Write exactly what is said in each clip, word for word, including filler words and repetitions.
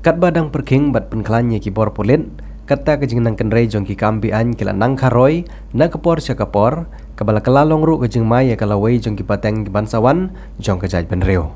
Katba dang pyrkhing bad pynkhlaiñ ïa ki bor pulit, kata ka jingnang kynrei jong ki kam be-aiñ ki la nang kharoi na ka por sha ka por, kaba la kylla long ruh ka jingma ïa ka lawei jong ki pateng ki ban sa wan jong ka jaitbynriew.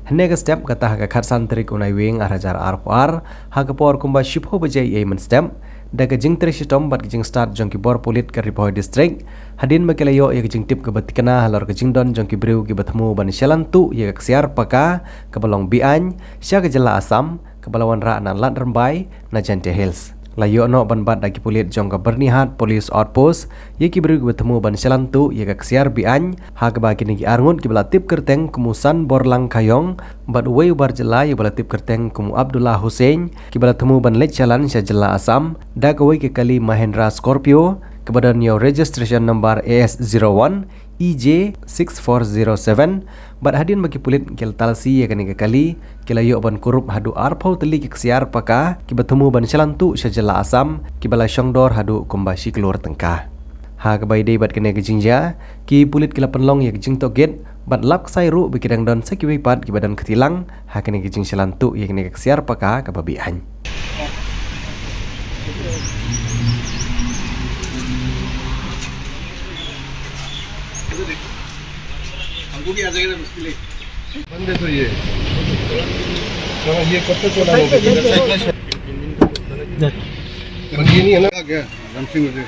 Hynne ka step kata ha ka khatsan tarik u Naiwieng ar hajar arphew ar, ha ka por kumba shiphew baje eiei mynstep, da ka jingtrei shitom bad ka jingstad jong ki bor pulit ka Ri Bhoi District, hadien ba ki la ïoh ïa ka jingtip kaba thikna halor ka jingdon jong ki briew kiba thmu ban shalan tuh ïa ka ksiar paka kaba long be-aiñ sha ka jylla Assam, kaba la wanrah na Lad Rymbai na Jaintia Hills. La ïoh noh ban bat da ki pulit jong ka Byrnihat Police Outpost ïa ki briew kiba thmu ban shalan tuh ïa ka ksiar be-aiñ, ha kaba kine ki arngut kiba la tip kyrteng kum u Sanborlang Khayong bad uwei u bar jylla ïa uba la tip kyrteng kum u Abdullah Hussain, kiba la thmu ban leit shalan sha jylla Assam da kawei ka kali Mahindra Scorpio kaba don ïa u registration number A S zero one E J six four zero seven. Bad hadien ba ki pulit ki la talasi ïa kane ka kali, ki la ïoh ban kurup haduh arphew tylli ki ksiar paka kiba thmu ban shalan tuh sha jylla Assam, kiba la shongdor haduh kumba shi klur tyngka. Ha kaba ïadei bad kane ka jingjia, ki pulit ki la pynlong ïa ka jingtohkit bad lap ksai ruh ba ki dang don sa kiwei pat kiba don kti lang ha kane ka jingshalan tuh ïa kane ka ksiar paka kaba be-aiñ. हमको भी आ जाएगा मुश्किल है। बंद है तो ये। चलो, ये कब तक चला होगा? बंद ये नहीं है ना? आ गया, राम सिंह मुझे।